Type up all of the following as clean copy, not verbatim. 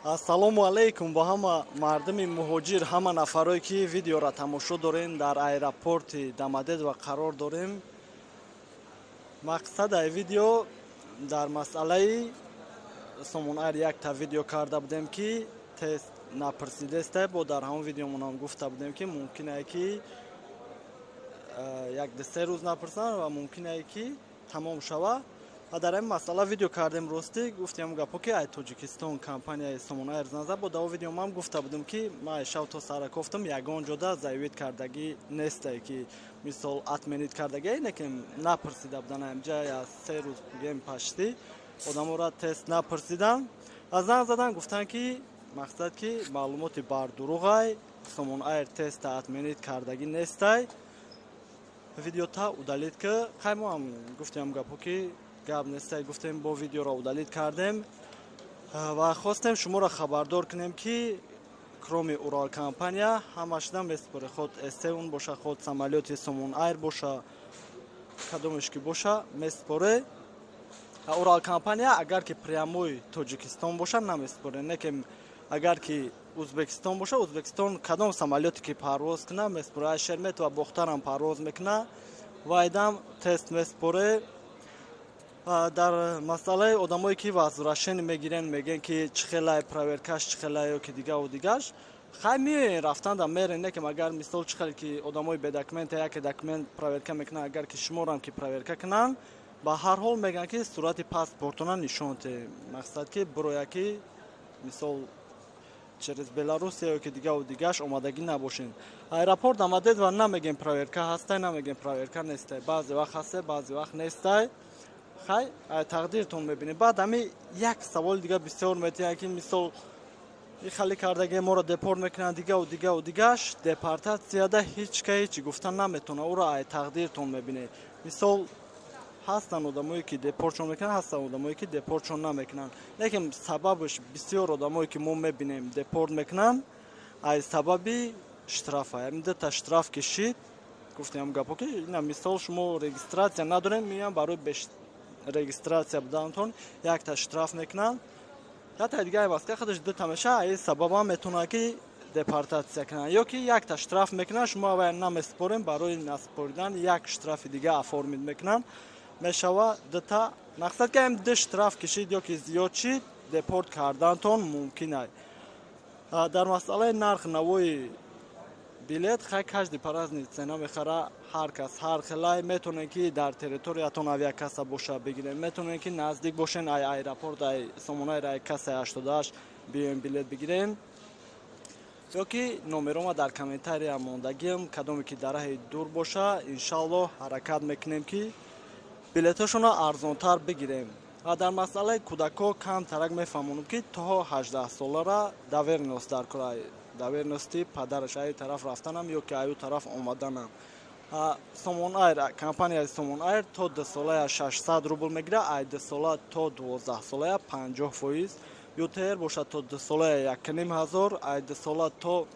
Ассалому алайкум ба ҳама мардуми муҳоҷир, ҳама нафарое, ки видеоро тамошо дорем. Дар аэропорти Домодедово қарор дорем. Мақсадаи видео дар масъалаи Сомон Айр якта видео карда будем, ки тест напурсидесте. Бо дар ҳамон видеомонам гуфта будем, ки мумкинае, ки як 2-3 рӯз напурсанд ва мумкинае, ки тамом шава. Ва дар ин масъала видео кардем. Ростӣ, гуфтем гапо, ки ай Тоҷикистон компанияи Сомон Айр занза. Бо дао видео ман гуфта будем, ки ман шав то сара кофтам, ягон ҷода заявить кардагӣ несте, ки мисол отменить кардагӣ, не ки напурсида будан. Амҷа я 3 рӯз бигем, пашти одаморо тест напурсидан. Ва занг задан, гуфтанд, ки мақсад, ки маълумоти бардуруғай, Сомон Айр теста отменить кардагӣ нестай, видеота удалить ки. Хай, мо ҳам гуфтем гапо, ки гап нестай, гуфтем, бо видеоро удалить кардем ва хостем шуморо хабардор кунем, ки кроме Урал компания ҳамашда месупоре, худ С7 боша, худ самолёти Сомон Айр боша, кадомеш ки боша, месупоре. Урал компания агар ки прямой Тоҷикистон боша, намесупоре, не ки агар ки Узбекистон боша, Узбекистон кадом самолёте ки парвоз куна, месупоре. Шереметьево, Бохтарам парвоз мекуна, вайдам тест месупоре. Дар масъалаи одамое, ки возвращение мегирен, мегӯян, ки чӣ хелай проверкаш, чӣ хелай ё ки дигаву дигаш. Хай, меоен, рафтанда мерен, не ки агар мисол чӣ хеле ки одамои бедокумента яке документ проверка мекунанд, агар ки шуморам ки проверка кунанд, ба ҳар ҳол мегӯянд, ки сурати паспортона нишон те, мақсад, ки бироя, ки мисол через Беларусия ё ки дигаву дигаш омадагӣ набошен. Аэропорт Домодедово намегем проверка ҳастай, намегем проверка нестай. Баъзе вақт ҳастай, баъзе вақт нестай. Хай, тақдиртон мебинем. Баъд ҳами як саволи дига бисёр метиҳанд, ки мисол и хали кардаги, моро депорт мекунанд, дигаву дигаву дигаш. Депортатсияда ҳеҷ ка ҳечи гуфта наметавонад, ӯро ай тақдиртон мебинед. Мисол, ҳастанд одамое, ки депортшон мекунанд, ҳастанд одамое, ки депортшон намекунанд, лекин сабабаш, бисёр одамое, ки мо мебинем, депорт мекунанд аз сабаби штрафа. Ҳамин дута штраф кишид, гуфтем гапо, ки ина мисол шумо регистрация надорем, меям барои регистрация буданатон якта штраф мекунанд, якта дига айваска худаш дута меша. Ай сабабам метавонад, ки депортатсия кунанд, ё ки якта штраф мекунанд, шумо аввал намеспорем, барои наспоридан як штрафи дига оформить мекунанд, мешава дута. Мақсад, ки ам ду штраф кишид ё ки зиёд шид, депорт кардантон мумкин ай. Дар масъалаи нарх навои билет, хай, каждый по-разный цена мехара, ҳар кас ҳар хелай. Метавонед, ки дар территориятон авиакасса боша, бигиред, метавонед, ки наздик бошен ай аэропорт, ай Сомон Айр, ай кассаи 88 биёем, билет бигирем, ё ки номерома дар комментария мондагиам. Кадоме ки дар раҳи дур боша, иншаллоҳ, ҳаракат мекунем, ки билетҳошонро арзонтар бигирем. Ва дар масъалаи кӯдакҳо камтарак мефаҳмонам, ки то 18 солара доверенность дар кора, доверенности падараш, аю тараф рафтанам ё ки аю тараф омаданам. Сомон Айр, компанияи Сомон Айр то 2 солая 600 рубл мегирад, ай 2 сола то 12 солая 50%. ЮТР бошад, то 2 солая 1500, ай 2 сола то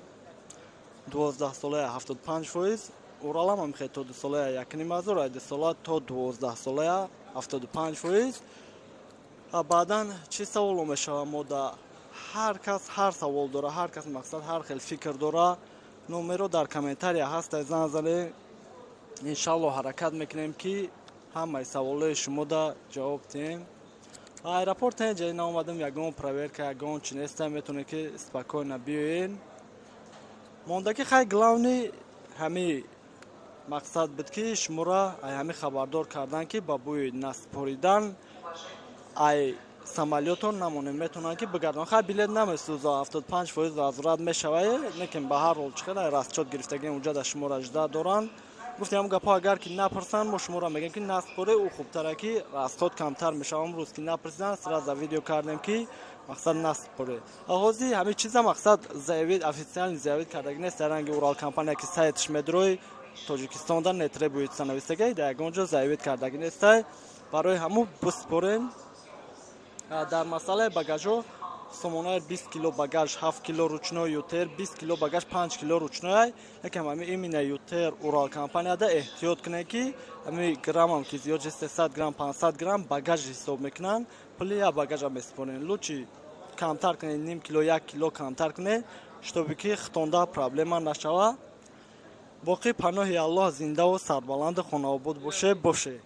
12 солая 75%. Уралам ҳам то 2 солая 1500, ай 2 сола то 12 солая 75%. Баъдан чӣ саволо мешава? Мо да ҳар кас ҳар савол дора, ҳар кас, мақсад, ҳар хел фикр дора. Номеро дар комментария ҳаста, зан занед. Иншаллоҳ, ҳаракат мекунем, ки ҳамаи саволҳои шумода ҷавоб диҳем. Аэропорт ҷай наомадам, ягон проверка, ягон чи неста, метавонед, ки спокойно биёен. Мондагӣ, хай, главный ҳами мақсад буд, ки шуморо ай ҳами хабардор кардан, ки ба бӯи наспоридан ай самолётон намонем, метавонанд, ки бигардон. Хай, билет намесӯза, 75% возврат мешавад, лекин ба ҳар ҳол чӣ қадар расчёт гирифтагӣ, унҷа да шуморо жда доранд. Гуфтем ҳам гапҳо, агар ки напурсанд, мо шуморо мегӯем, ки наспоре, ӯ хубтара, ки расход камтар мешавад. Имрӯз ки напурсидан, сразу видео кардем, ки мақсад наспоре. Ҳозир ҳамин чиза, мақсад, заявить, официально заявить кардагӣ нест, ранги Урал компания, ки сайтш медрои, Тоҷикистонда не требуется нависагай, дар ягон ҷо заявить кардагӣ нестай. Барои ҳамун биспорем. Дар масъалаи багажҳо, Сомон Айр 20 кило багаж, 7 кило ручной, ЮТР 20 кило багаж, 5 кило ручной. Якам ҳами именно ЮТР, Урал компанияда эҳтиёт кунед, ки ҳами граммам ки зиёд, 300 грамм, 500 грамм багаж ҳисоб мекунанд, пули я багажа месупорен. Лучше Камтар кунед, ним кило, 1 кило камтар кунед, чтобы ки хитонда проблема нашава. Боқӣ паноҳи Аллоҳ, зиндаву сарбаланду хонаобод боше.